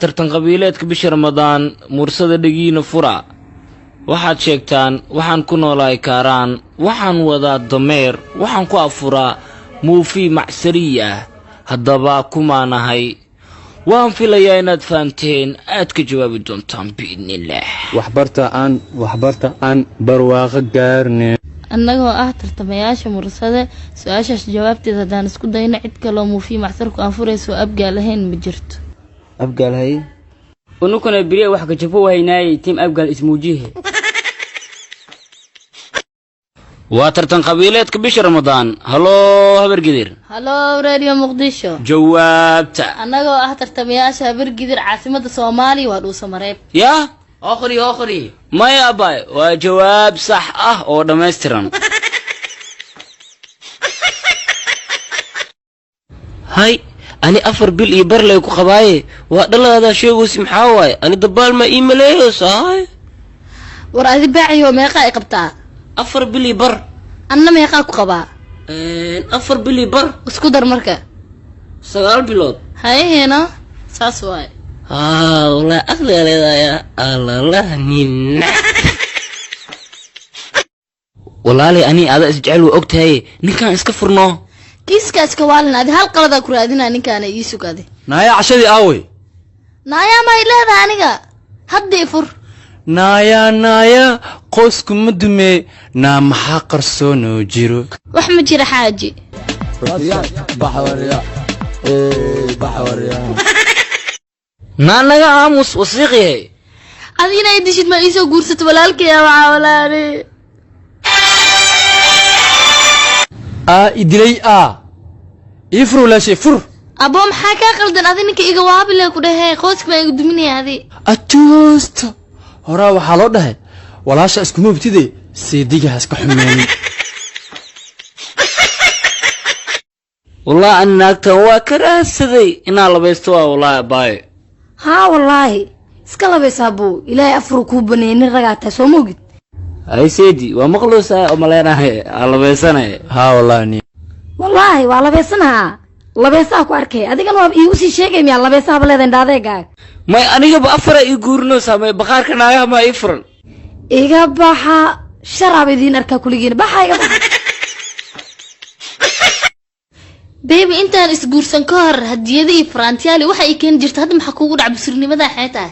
Tartan qabiileedka bisha Ramadaan, Mursada, dhegiina fura. Waxaad sheegtaan: waxaan ku noolahay Kaaraan, waxaan wadaa dameer, waxaan ku afuraa muufi macsariy ah. Haddaba kumaanahay? Waan filayaa inaad fahanteen, aad ka jawaabi doontaan biidnillaah. Waxbarta aan waxbarta aan barwaaqo gaarne. Annagoo ah tartamayaasha Mursade, su-aashaas jawaabteed haddaan isku dayno, cid kaloo muufiya macsarku anfurayso oo Abgaal ahayn ma jirto. Abgaal hay. Unukuna beriya wax kajafo wahaynaayey. Team Abgaal, ismuujihe. Waa tartan qabiileedka bisha Ramadaan. Haloo, Habargidir. Hallo, Radio Muqdisho. Jawaabta. Annagoo ah tartamayaasha Habargidir, caasimada Soomaaliya waa Dhuusamareeb. Yaa. Okhri, okhri. Maya abay, waa jawaab sax ah oo dhammaystiran. Hay, ani 4 bil iyo bar lay ku qabaaye, waa dhalaadaa sheegaysi. Maxaa waaye? Ani dabaal ma ii maleeyos hay. War adi baaciyo, meeqaa i qabtaa? 4 bil iyo bar. Anna meeqaa ku qabaa? 4 bil iyo bar. Isku dar marka. 9 bilood. Hayaheena, saas waaye. Haa, wallahi aqliga leedaya alalah nina. Walaalay, ani ada isjecel, waa og tahay, ninkaan iska furno. Kiiska iska waalin adi, hal qaladaa ku raadinaa ninkaana ii sugade. Naaya, cashadii aawey? Naayaa may leedahay aniga hadda i fur. Naaya, naaya, qoysku ma dumee? Naa, maxaa qarsoonoo jiro? Wax ma jira, xaaji. Naa, naga aamus, wasiiqyahay. Adi inay dishid ma iisoo guursato walaalkaya waxaa walaale. Aa, idilay, aa ii fur, walaashay, fur. Abo, maxaa kaa qaldan adi? Ninka iga waabile ku dhahee, qoyska baan iga duminaya adi. Ajuusta horaa waxaa loo dhahay, walaasha iskuma hubtide, seediga ha iska xumeenin. Wallahi ani naagtan waa ka raadsaday inaan labaysto, waa wallaahi abaayo. Haa wallaahi, iska labaysaa buu Ilaahay afruu kuu baneeyey, nin ragaa tahay, soo moogid. Hay seedi, waa maqloosaa oo maleynahay aan labaysanay. Haa wallaahi ni. Wallaahi waa labaysanahaa, labaysaha ku arkay. Adigana waa iigu sii sheegay miyaa labaysahaba leedahay indhaadeegaaga? May, anigaba afara ii guurinaysaa, may bakhaarka naagaha maa ii furan. Iga baxa, sharaaba idiin arkaa kuligiina, baxa, iga baxa. Bebi, intaan isguursan ka hor hadiyada iyo farantiyaali waxa ay keeni jirta, hadda maxaa kuugu dhac busurnimada xee tahay?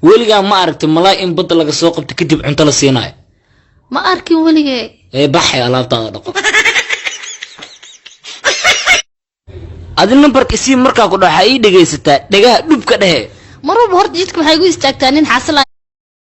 Weligaa ma aragtay malaay in badda laga soo qabto kadib cunto la siinayo? Ma arkin weligee. Ee baxay, alaabtaada dhaqo. Adi nambarka isii markaa ku dhaxa ii dhegaysataa, dhegaha dhubka dhehe. Mar walba horta jidka waxay igu istaagtaa nin xaasala.